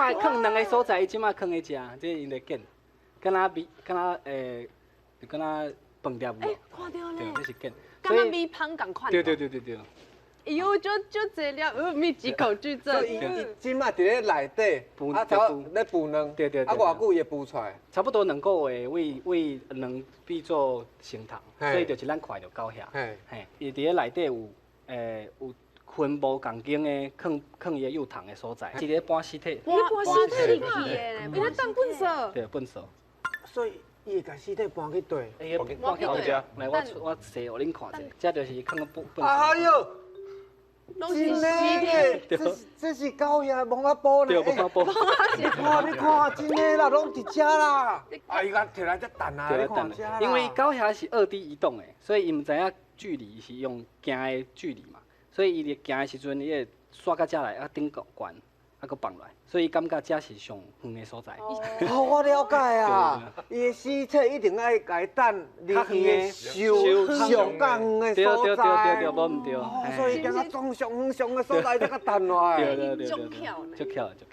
摆囥兩个所在，伊這擺囥佇遮，這𪜶咧揀，敢若米，敢若就敢若飯粒有無？看著對，咧，這是揀。敢若米香仝款。對對對對對。哎呦，就就這粒，密集恐懼症。所以伊這擺佇咧內底，啊，頭咧孵卵，對對對，啊，偌久會孵出來？差不多2個月，為為卵變做成蟲，所以就是咱看著狗遐。嘿，伊佇咧內底有分無仝間的囥囥伊的幼蟲的所在，一个搬屍體。搬屍體入去的，伊咧當糞掃。對，糞掃。所以伊會共屍體搬去佗？搬去佗？來，我踅予恁看者，這就是囥糞糞掃。哎喲！真的，這是狗遐摸仔寶呢。對，摸仔寶。你看，你看，真的啦，攏佇遮啦。啊，伊共提來遮等啊，你看遮啦。因為狗遐是二 D 移動的，所以伊毋知影距離是用行的距離嘛，所以伊佇行的時陣，伊會煞到遮來，啊頂懸，啊閣放落來，所以伊感覺遮是上遠的所在。哦，我了解啊，伊的屍體一定愛共伊等佇伊的上上較遠的所在。對對對對，無毋對。哦，所以行到總上遠上的所在才閣等落來。對對對對，足巧足巧足巧。